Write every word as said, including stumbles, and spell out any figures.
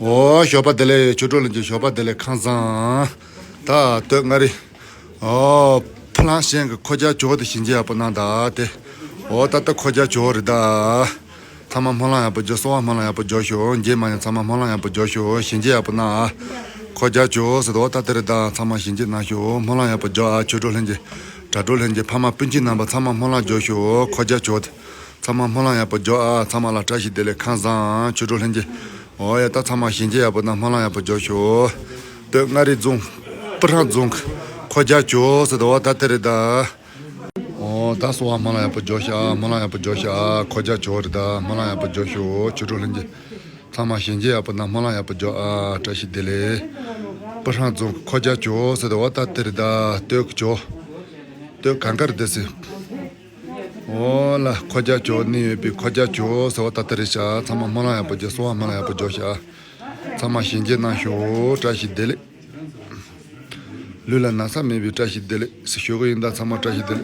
ཨོ་ཞོགས་པ་བདེ་ལེགས། ཆོས་གྲོགས་ལྷན་རྒྱས་ཞོགས་པ་བདེ་ལེགས། ཁམས་བཟང་། ད་སྟོད་མངའ་རིས། ཨོ། ཕ་ལང་ཤན་གྱི་ཁོ་རྒྱ་ཇོ་དེ་ཞིང་ཆེན་ཡག་པོ་གནང་ད་དེ། ཨོ་ད་ལྟ་ཁོ་རྒྱ་ཇོ་རེད་ད། ཚང་མ་སྨོན་ལམ་ཡག་པོ་རྒྱོབ། གསོལ་བ་སྨོན་ལམ་ཡག་པོ་རྒྱོབ་ཤོག་རྗེས་མ་ཡང་ཚང་མ་སྨོན་ལམ་ཡག་པོ་རྒྱོབ་ཤོག་ཞིང་ཆེན་ཡག་པོ་གནང་ཨ། ཁོ་རྒྱ་ཇོ་ཟེར་དོ་ད་དེ་རེད་ད། ཚང་མ་ཞིང་ཆེན་གནང་ཤོག་སྨོན་ལམ་ཡག་པོ་རྒྱོབ་ཨ། ཆོས་གྲོགས་ལྷན་རྒྱས། དྲ་གྲོགས་ལྷན་རྒྱས། ཕ་མ་སྤུན་མཆེད་རྣམ་པ་ཚང་མ་སྨོན་ལམ་རྒྱོབ་ཤོག་ཁོ་རྒྱ་ཇོ་དེ། ཚང་མ་སྨོན་ལམ་ཡག་པོ་རྒྱོབ་ཨ། ཚང་མ་ལ་བཀྲ་ཤིས་བདེ་ལེགས། ཁམས་བཟང་། ཆོས་གྲོགས་ལྷན་རྒྱས། ཨོ་ཡ་ད་ཚང་མ་ཞིང་ཆེན་ཡག་པོ་གནང་། སྨོན་ལམ་ཡག་པོ་རྒྱོབ་ཤོག་སྟོད་མངའ་རིས་རྫོང་། སྤུ་ཧྲེང་རྫོང་གི་ཁོ་རྒྱ་ཇོ་ཟེར་དོ་ད་དེ་རེད་ད། ཨོ་ད་གསོལ་བ་སྨོན་ལམ་ཡག་པོ་རྒྱོབ་ཤག་སྨོན་ལམ་ཡག་པོ་རྒྱོབ་ཤག་ཁོ་རྒྱ་ཇོ་རེད་ད། སྨོན་ལམ་ཡག་པོ་རྒྱོབ་ཤོག་ཆོས་གྲོགས་ལྷན་རྒྱས། ཚང་མ་ཞིང་ཆེན་ཡག་པོ་གནང་། སྨོན་ལམ་ཡག་པོ་རྒྱོབ་ཨ། བཀྲ་ཤིས་བདེ་ལེགས། སྤུ་ཧྲེང་རྫོང་གི་ཁོ་རྒྱ་ཇོ་ཟེར་དོ་ད་དེ་རེད་ད། སྟོད་ཀྱི་ཇོ། སྟོད་གངས་དཀར་སྡེ་སྲིད། ཨོ་ལ་ཁོ་རྒྱ་ཇོ་ནི་ཡོད་པའི་ཁོ་རྒྱ་ཇོ་ཟེར་བ་ད་ལྟ་རེད་ཤག་ཚང་མ་སྨོན་ལམ་ཡག་པོ་རྒྱོབ། གསོལ་བ་སྨོན་ལམ་ཡག་པོ་རྒྱོབ་ཤག་ཚང་མ་ཞིང་ཆེན་གནང་ཤོག་བཀྲ་ཤིས་བདེ་ལེགས། ལུས་ལ་ན་ཚ་མེད་པའི་བཀྲ་ཤིས་བདེ་ལེགས་ཞུ་གི་ཡིན་ད། ཚང་མ་བཀྲ་ཤིས་བདེ་ལེགས།